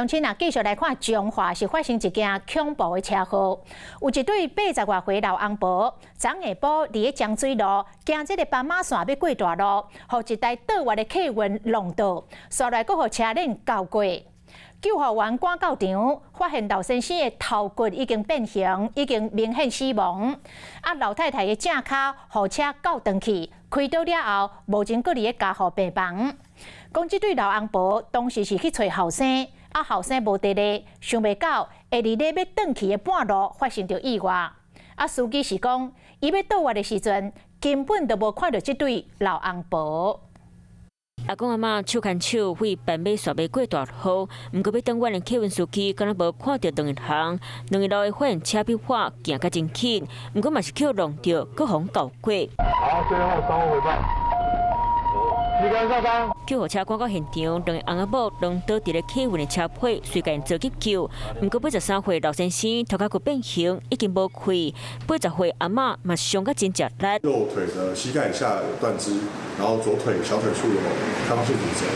鄉親啊，繼續來看彰化是發生一件恐怖的車禍，有一對80外歲老翁婆，昨下晡佇咧漳水路行這个斑馬線欲過大路，予一台倒彎的客運挵著，紲來閣予車輪鉤過。救護員趕到場，發現老先生的頭骨已經變形，已經明顯死亡。啊，老太太的正跤予車鉤斷去，開刀了後，目前閣佇咧加護病房。講這對老翁婆當時是去揣後生。啊，後生無佇咧，想袂到會佇咧欲轉去的半路發生著意外。啊，司機是講，伊欲倒彎的時陣，根本就無看著這對老翁婆。阿公阿嬤手牽手為斑馬線欲過大路，毋過欲轉彎的客運司機敢若無看著兩个人，兩个老的發現車比我行較真緊，毋過嘛是予挵著，閣予鉤過。好，最後稍後回報。救護車趕到現場，兩个翁仔某攏倒佇咧客運的車尾，隨共做急救。毋過83歲老先生頭殼骨變形，已經無氣。80歲阿嬤嘛傷甲真食力。右腿的膝蓋以下有斷肢，然後左腿小腿處有開放性骨折。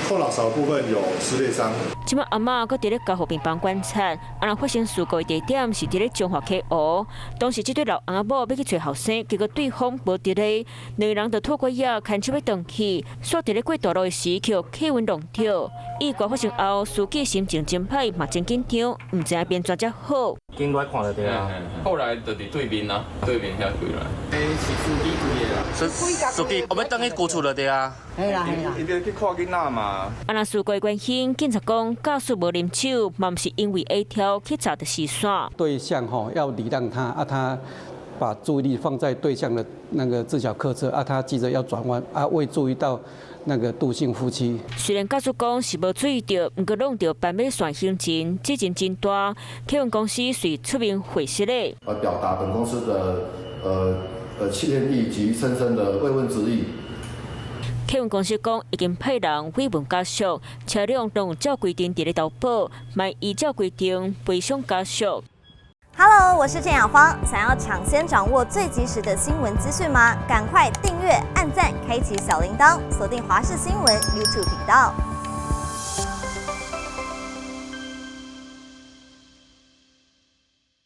後腦勺部分有撕裂傷。這擺阿嬤閣佇咧加護病房觀察，啊若發生事故的地點是佇咧彰化溪湖。當時這對老翁仔某欲去揣後生，結果對方無佇咧，兩个人就拖拐仔牽手欲轉去，煞佇咧過大路的時，予客運挵著。意外發生後，司機心情真歹，嘛真緊張，毋知影欲按怎才好。經過看著對啊，後來就佇對面啊，對面遐開來。欸，是司機開的啦。是司機，我欲轉去舊厝就對啊。嘿啦嘿啦。伊欲去看囡仔嘛。啊，若事故的原因，警察講駕駛無啉酒，嘛毋是因為下跳去軋著視線。對向吼要禮讓他，啊他把注意力放在對向的那個自小客車，啊他急着要轉彎，啊未注意到那個杜姓夫妻。雖然駕駛講是無注意著，毋過挵著斑馬線行人，責任真大。客運公司遂出面回釋咧。表達本公司的歉意及深深的慰問之意。客運公司講已經派人慰問家屬，車輛攏照規定佇咧投保，嘛依照規定賠償家屬。 Hello，我是鄭雅芳。想要搶先掌握最及時的新聞資訊嗎？趕快訂閱、按讚、開啟小鈴鐺，鎖定華視新聞 YouTube 頻道。